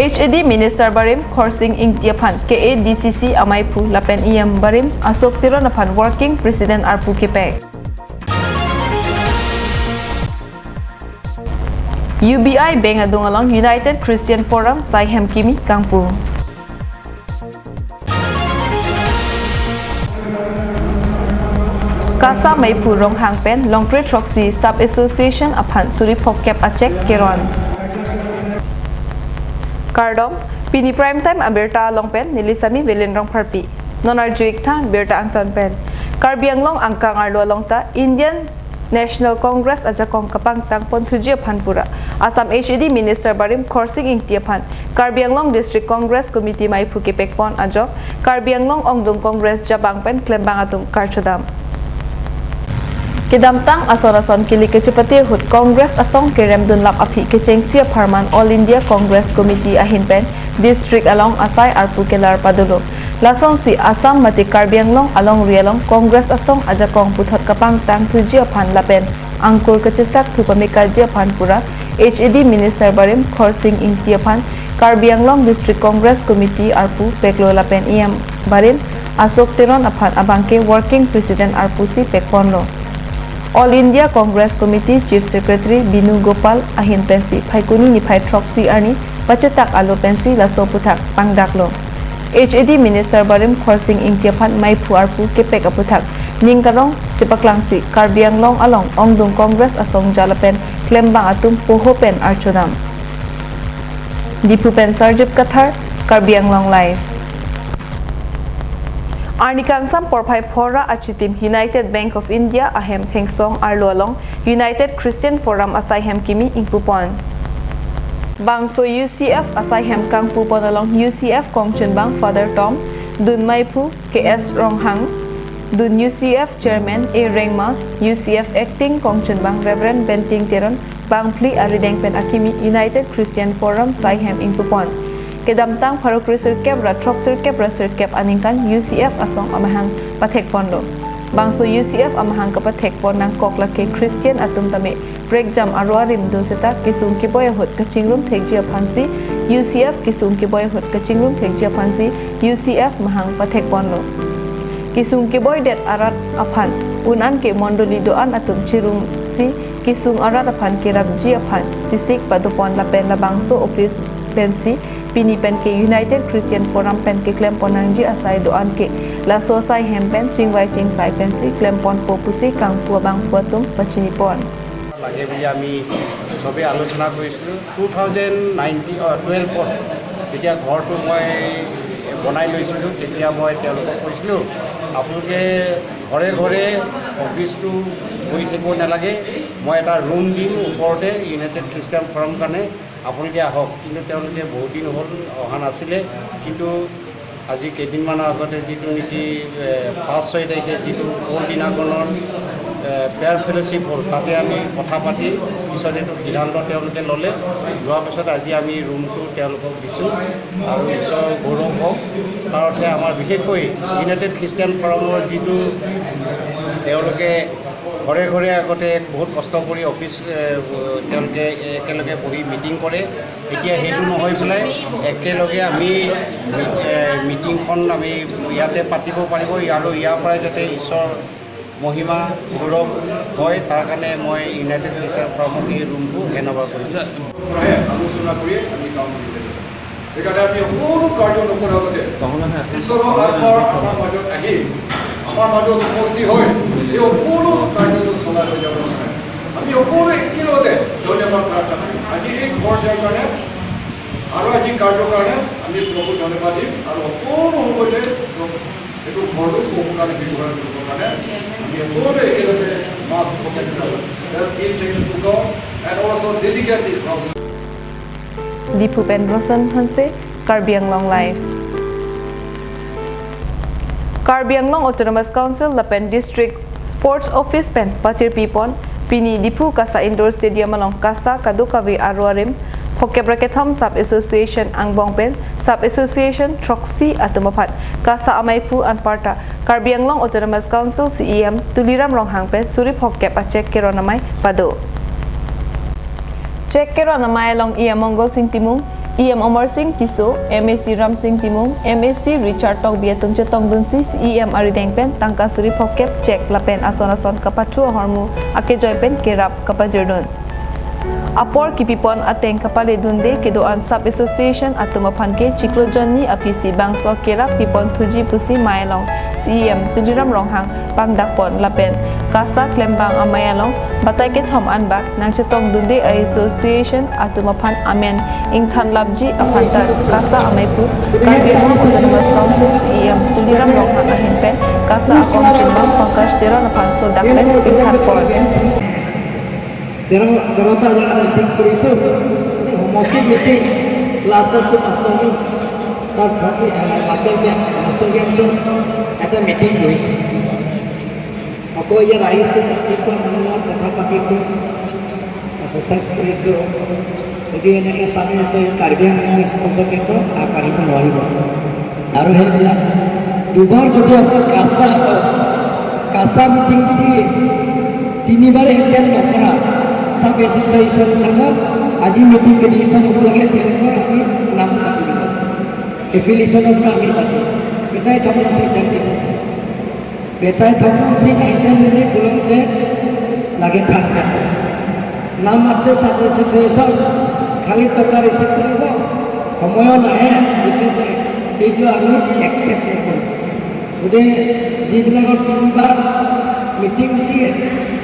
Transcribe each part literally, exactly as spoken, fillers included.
H A D Minister barim Khorsing Ingti aphan K A D C C amaiphu lapen E M barim Ashok Teron aphan Working President arpu kepek. U B I Bank adung along United Christian Forum asai hem kimi kangpu. KASA maiphu Ronghang pen Longkre Throksi Sub Association aphan suri phokep a cheque keron. Kardom, pini Prime Time abirta along pen neli Sami Belen Rongpharpi. Non arju-ik tha birta angton pen. Karbi Anglong angkang arlo along ta Indian National Congress ajakong kapangtang ponthuji aphan pura Assam H A D Minister barim Khorsing Ingti aphan Karbi Anglong District Congress Committee maiphu kepekpon ajok Karbi Anglong Ongdung Congress jabang pen klembang atum karchodam. Kedamtang ason ason kili kachepate ahut Congress asong kerem dunlap aphi kechengsi apharman All India Congress Committee ahin pen district along asai arpu kelar padolo. Lasonsi Assam mate Karbi Anglong alongri along Congress asong ajakong puthot kapangtang thuji aphan lapen angkur kachesak thu pamekaji aphan pura H A D Minister barim Khorsing Ingti aphan Karbi Anglong District Congress Committee arpu peklo lapen E M barim Ashok Teron aphan abangke Working President arpu si pekponlo. All India Congress Committee Chief Secretary Binu Gopal ahin pensi Phaikuni niphai throksi arni pachetak alo pensi laso aputhak pangdaklo. H A D Minister barim Khorsing Ingti aphan maiphu arpu kepek aputhak ning karong chepaklangsi Karbi Anglong along Ongdung Congress asong jala pen klembang atum poho pen archodam. Diphu pen Sarjip Kathar, Karbi Anglong Live. Arni kangsam porphai phora achitim United Bank of India ahem thengsong arlo along United Christian Forum asai hem kimi ingpupon. Bangso U C F asai hem kangpupon along U C F kongchunbang Father Tom, dun maiphu K S Ronghang, dun U C F Chairman A Rengma, U C F Acting kongchunbang Reverend Benting Teron, bangphli arideng pen akimi United Christian Forum asai hem ingpupon. Kedamtang pharo kre sirkep ra throk sirkep ra sirkep aningkan U C F asong amahang pathekponlo. Bangso U C F amahang kapathekpon nangkok lake Christian atum tame prekjam aro arim do seta kesung keboi ahut kachingrum thekji aphansi U C F kesung keboi ahut kachingrum thekji aphansi U C F mahang pathekponlo. Kesung keboi det arat aphan un-an ke mondoli do-an atum chirumsi kesung arat aphan kerapji aphan chisik padopon lapen labangso office pensi pini pen ke United Christian Forum pen keklempon nangji asai do-an ke laso asai hem pen chingvai chingsai pensi klemponpo pusi kangpu abangphu atum pachinipon. লাগে বুলি আমি চবেই আলোচনা কৰিছিলোঁ। Two thousand ninety টুৱেলভত যেতিয়া ঘৰটো মই বনাই লৈছিলোঁ, তেতিয়া মই তেওঁলোকক কৈছিলোঁ, আপোনালোকে ঘৰে ঘৰে অফিচটো কৰি থাকিব নালাগে, মই এটা ৰুম দিম ওপৰতে ইউনাইটেড খ্ৰীষ্টিয়ান ফৰাম কাৰণে, আপোনালোকে আহক। কিন্তু তেওঁলোকে বহুত দিন হ'ল অহা নাছিলে। কিন্তু আজি কেইদিনমানৰ আগতে যিটো নেকি এ, পাঁচ ছয় তাৰিখে যিটো অল্ড ডিনাকনৰ প্ৰেয়াৰ ফেলোশ্বিপ হ'ল, তাতে আমি কথা পাতি পিছত এইটো সিদ্ধান্ত তেওঁলোকে ল'লে। লোৱাৰ পিছত আজি আমি ৰুমটো তেওঁলোকক দিছোঁ আৰু ঈশ্বৰৰ গৌৰৱ হওক। তাৰ অৰ্থে আমাৰ বিশেষকৈ ইউনাইটেড খ্ৰীষ্টিয়ান ফৰামৰ যিটো তেওঁলোকে ঘৰে ঘৰে আগতে বহুত কষ্ট কৰি অফিচ এ, তেওঁলোকে একেলগে বহি মিটিং কৰে, এতিয়া সেইটো নহয় পেলাই একেলগে আমি এ, মিটিংখন আমি ইয়াতে পাতিব পাৰিব আৰু ইয়াৰ পৰাই যাতে ঈশ্বৰৰ মহিমা গৌৰৱ হয়, তাৰ কাৰণে মই ইউনাইটেড খ্ৰীষ্টিয়ান ফৰামক এই ৰুমটো হেণ্ড অভাৰ কৰিছোঁ। পৰাহে আলোচনা কৰিয়ে আমি কাম কৰিব লাগিব। সেইকাৰণে আমি সকলো কাৰ্য নকৰাৰ আগতে ঈশ্বৰৰ আত্মাৰ আমাৰ মাজত আহি আমাৰ মাজত উপস্থিত হৈ এই সকলো কাৰ্যটো চলাই লৈ যাব লাগে। আমি সকলো একেলগতে ধন্যবাদ প্ৰাৰ্থনা কৰিম। আজি এই ঘৰ দিয়াৰ কাৰণে আৰু আজি কাৰ্যৰ কাৰণে আমি প্ৰভু ধন্যবাদ দিম আৰু সকলো সময়তে এইটো ঘৰটো বহু কাৰণে ব্যৱহাৰ কৰিবৰ কাৰণে আমি সকলোৱে একেলগে মাছ protection. Let's give thanks to God and also dedicate this house. Diphu pen Rosen Hanse, Karbi Anglong Live. Karbi Anglong Autonomous Council lapen District Sports Office pen patirpipon pini Diphu KASA Indoor Stadium along KASA kadokave aro arim phokep ra kethom Sub Association angbong pen Sub Association throksi atum aphan KASA amaiphu anparta Karbi Anglong Autonomous Council CEM Tuliram Ronghang pen suri phokep a cheque keron amei pado. Cheque keron amei along E M Mongol Sing Timung, E M Amar Sing Tisso, M A C Ram Sing Timung, M A C Richard Tokbi atum chetongdunsi C E M arideng pen tangka suri phokep cheque lapen ason ason kapathu ahormu akejoi pen kerap kapajirdun. Apor kipipon ateng kapaledunde kedo-an sub association atum aphan ke chiklo jonni aphi si bangso kerap pipon thuji pusi amei along C E M Tuliram Ronghang pangdakpon lapen KASA klembang amei along batai kethom anbak nangchetongdunde a-association atum aphan amen ingthanlapji aphan ta KASA ameipu Karbi Anglong Autonomous Council C E M Tuliram Ronghang ahin pen KASA akong chimbang Pankaj Teron aphan sodak pen ingthanpon. তেৰ, তেৰটা জেগাত মিটিং কৰিছো। সমষ্টিত মিটিং, লাষ্টত তো master games, তাৰ ভাবি, আহ, master game, master গেমছৰ এটা মিটিং বহিছো। আকৌ ইয়াত আহিছো, ৰাতিপুৱা মানুহৰ কথা পাতিছো, এক্সাৰচাইজ কৰিছো। গতিকে এনেকে চাব আছে, কাৰ্বি আংলঙৰ স্পৰ্টছৰ ক্ষেত্ৰত আগবাঢ়িব নোৱাৰিব। আৰু সেইবিলাক দুবাৰ যদি আমাৰ কাছা, কাছা মিটিং যদি তিনিবাৰে এটেণ্ড নকৰা, ছাব এছ'চিয়েশ্যনবিলাকত আজি মিটিং যদি ইচ্ছা নকৰাকে তেওঁলোকৰ আমি নাম কাটি দিব, এফিলিয়েশ্যনৰ পৰা আমি কাটি, এটাই থাকক সিদ্ধান্ত দিব। বেটাই থপং সিং আহিতে বুলি বুলতে লাগে থাকতে। নাম মাত্ৰে ছাব এছ'চিয়েশ্যন, খালি টকা ৰিচিভ কৰিব, সময়ো নাহে, এইটো, এইটো আমি একচেপ্ট নকৰোঁ। গতিকে যিবিলাকৰ তিনিবাৰ মিটিং যদি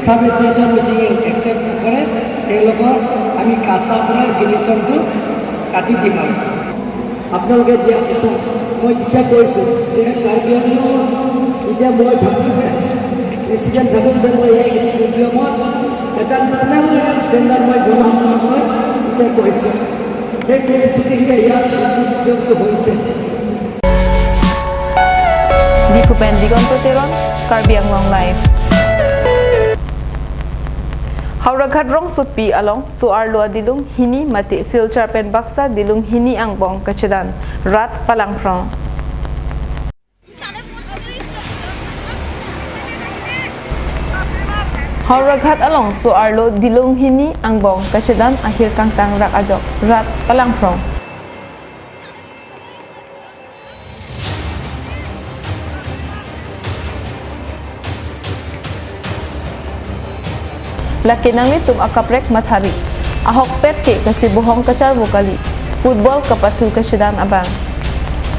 ছাব এছ'চিয়েশ্যন মিটিঙে একচেপ্ট নকৰে, তেওঁলোকৰ আমি কাছাৰ পৰা এফিলিয়েশ্যনটো কাটি দিম আৰু। আপোনালোকে দিয়া পিছত মই যেতিয়া কৈছো যে কাৰ্বি আংলঙত যেতিয়া মই থাকোঁতে, প্ৰেচিডেণ্ট থাকোঁতে মই এই ষ্টেডিয়ামত এটা নেশ্যনেল লেভেল ষ্টেণ্ডাৰ্ড মই বনাম বুলি মই যেতিয়া কৈছো, সেই প্ৰতিশ্ৰুতিৰে ইয়াত ষ্টেডিয়ামটো হৈছে। Diphu pen Digonto Teron, Karbi Anglong Live. Howraghat rongsotpi along so-arlo adilung hini mate Silchar pen Baksa dilung hini angbong kachedan, rat palangphrong. Howraghat along so-arlo dilung hini angbong kachedan ahir kangtang rak ajok, rat palangphrong. Lake nanglitum akaprek mathari. Ahokpet ke kachebohong kacharvo kali. Football kapathu kachedan abang.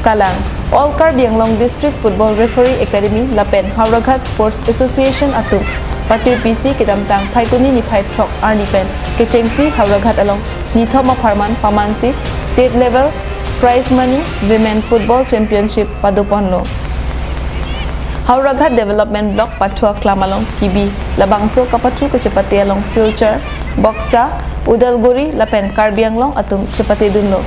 Kalang. All Karbi Anglong District Football Referee Academy lapen Howraghat Sports Association atum patirpisi kedamtang Phaikuni niphai throk arni pen kechengsi Howraghat along nithom apharman pamansi state level prize money Women Football Championship padoponlo. Howraghat Development Block pathu aklam along kibi labangso kapathu kachepate along Silchar, Baksa, Udalguri lapen Karbi Anglong atum chepatedunlo.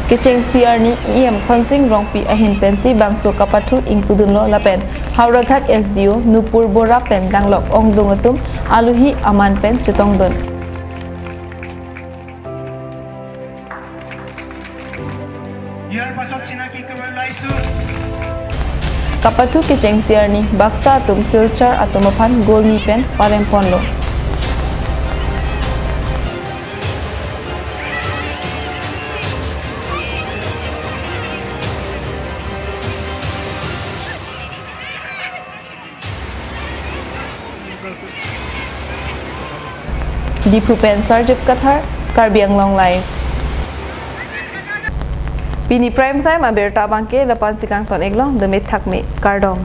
Kechengsi arni E M Khonsing Rongpi ahin pensi bangso kapathu ingpudunlo lapen Howraghat S D O Nupur Bora pen danglok ongdung atum aluhi aman pen chetongdun. ইয়াৰ পাছত চিনাকি কৰিব ওলাইছো। Kapathu kechengsi arni Baksa atum Silchar atum aphan goal ni pen paremponlo. Diphu pen Sarjip Kathar, Karbi Anglong Live. Pini Prime Time abirta abangke lapu-ansi kangton-iklo, dome thakme, kardom.